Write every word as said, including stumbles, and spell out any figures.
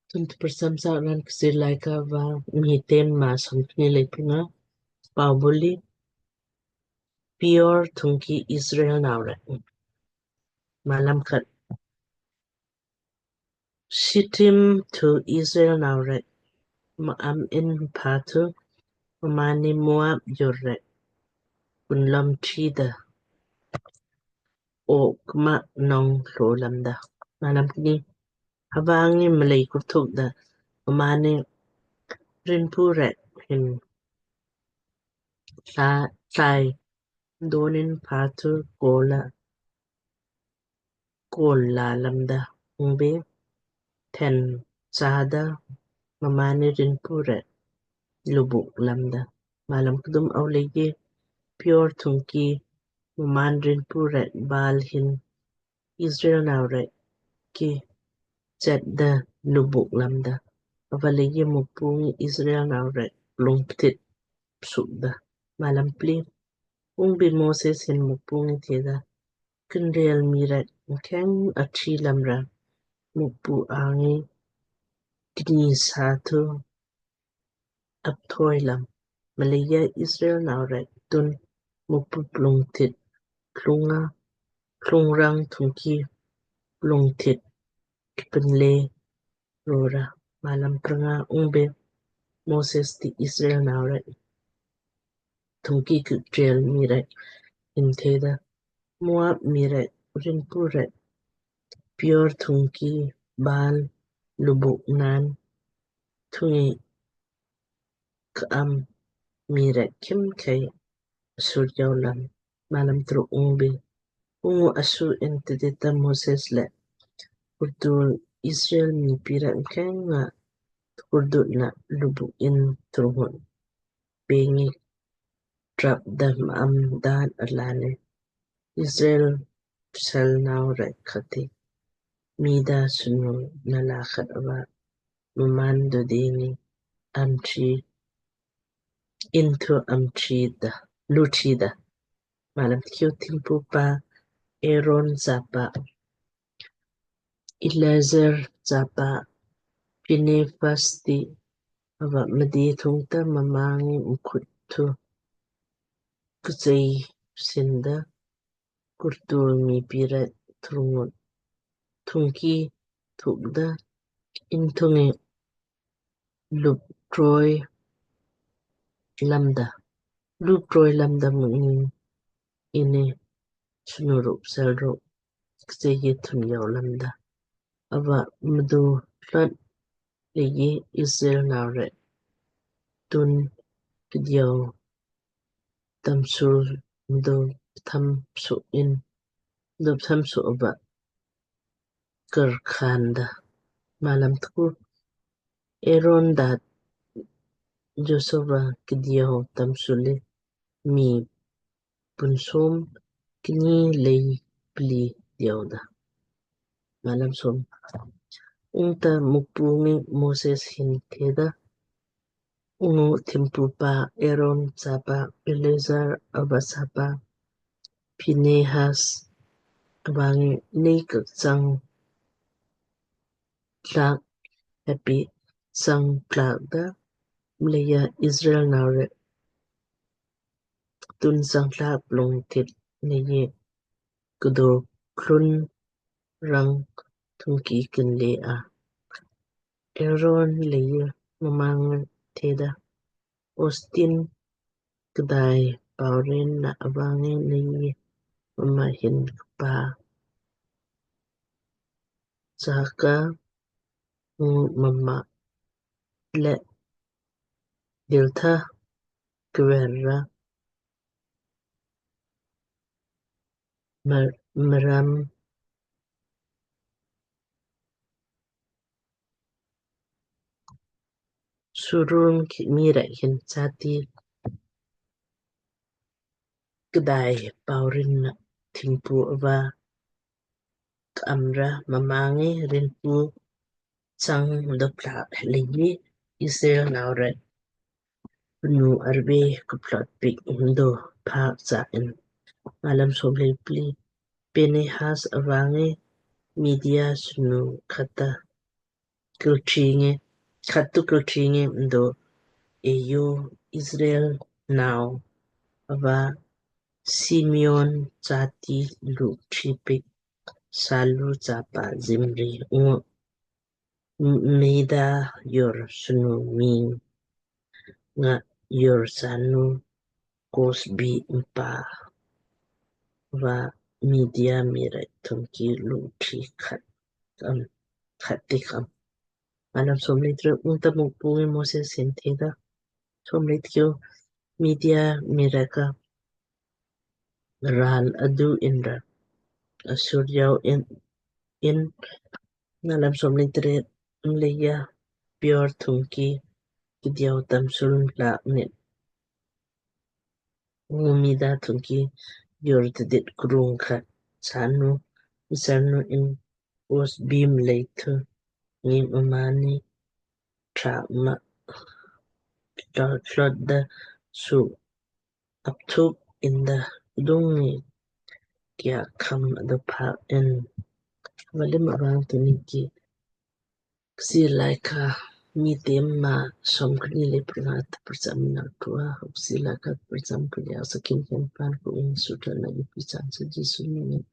Tun tprcham sa ran Kchiir Laaika va Miitem maa somkni lei punga. Pau buli Peor thungki Israel nau rek. Malam khat. Shittim thu Israel nau rek ma'am in pha thu mmaanni Moab jur rek kunlom trida, ok ma nong lo lamda. Malam kni. Hava ngi mlei kurthuk da mmaanni rinpu rek hin tla tlai donin pha thu kola kol la lamda, ungbe then chada mmaanni rinpu rek lubuk lamda. Malam kdum. Au leiji Peor thungki mmaan rinpu rek Baal hin Israel nau rek ki chetda lubuk lamda. Ava leiji Mukpu ngi Israel nau rek lungptit psukda. Malam pli. Ungbe Moses hin Mukpu ngi theda, kinrel mii rek mkheng achi lamra Mukpu angi kni sa thu apthoi lam. Mleija Israel nau rek tun Mukpu plungthit klunga klungrang thungki plungthit kipinle rora. Malam pranga. Ungbe Moses ti Israel nau rek thungki kiktrel mii rek hin theda, Moab mii rek rinpu rek Peor thungki Baal lubuk naan thungi ka'am mii rek khimkhei asur jau lam. Malam truk. Ungbe ungu asu in tidita Moses le kurtul Israel mii pi rek mkheng nga kurdut na lubuk in trungut bengi trap da ma'am dan alane Israel psel nau rek khati mida sunu nala khat ava mmaan dodini amchi inthu amchi da luchi da. Malam tkiu. Thimpu pa Aaron chapa Eleazar chapa Phinehas ti ava mdi thungta mma ngi mkhut thu kchei sinda kurtul mii pi rek trungut thungki thukda in thungi lup troi lamda. Lup troi lamda muni ini sunuruk selruk kchei thun jau lamda. Ava mdu lat leiji Israel nau rek tun kdiau tamsul mdu tham su in mdu tham su ava karkhanda. Malam tku. Aaron da Joshua kdiau tamsuli mii punsom kni lei pli diau da. Malam som. Ungta Mukpu ngi Moses hin theda, ungu thimpu pa Aaron chapa Eleazar ava chapa Phinehas ava ngi nei kak chang tlak heppi chang tlak da mleija Israel nau rek tun chang tlak plung thit nei kdo klun rang thungki kinle a. Aaron leiji mma ngi theda, Ostin kdai paurin na ava ngi nei mma hin kpa saka mma le diltha kver ra mram surun ki mii rek hin chati kdai paurin na thimpu ava ka'am ra mma ngi rinpu chang doplak leiji Israel nau rek pnu arbe kuplot piik mdo phak cha in. Malam som lei pli. Phinehas ava ngi Midia snu khat ta kilṭhi ngi, khat tu kilṭhi ngi mdo eyo Israel nau ava Simeon jati luṭhi piik Salu chapa Zimri ungu Midia yor snu mii nga yor snu Kosbi mpa va Midia mii rek thungki luṭhi khat am khat tik am. Malam somlei tret. Ungta Mukpu ngi Moses hin theda, somlei tkiu, Midia mii rek ka ral adu inra asur yau in in. Malam somlei tret. Mleija Peor thungki kdiau tamsul lak nit ungu Midia thungki yor tdit krung khat snu msarnu in Kosbi mlei thu ngi mmaanni ṭha ma tlot da su apthuk inda kdung ngi kia kham adu phaak in. Valim avang tuniki Kchiir Laaika Miitem maa somkni le prnga ta prcham na tua. Kchiir Laaika prcham klia sakin ken pan ku in sutra na ipi chan sa Jisu ni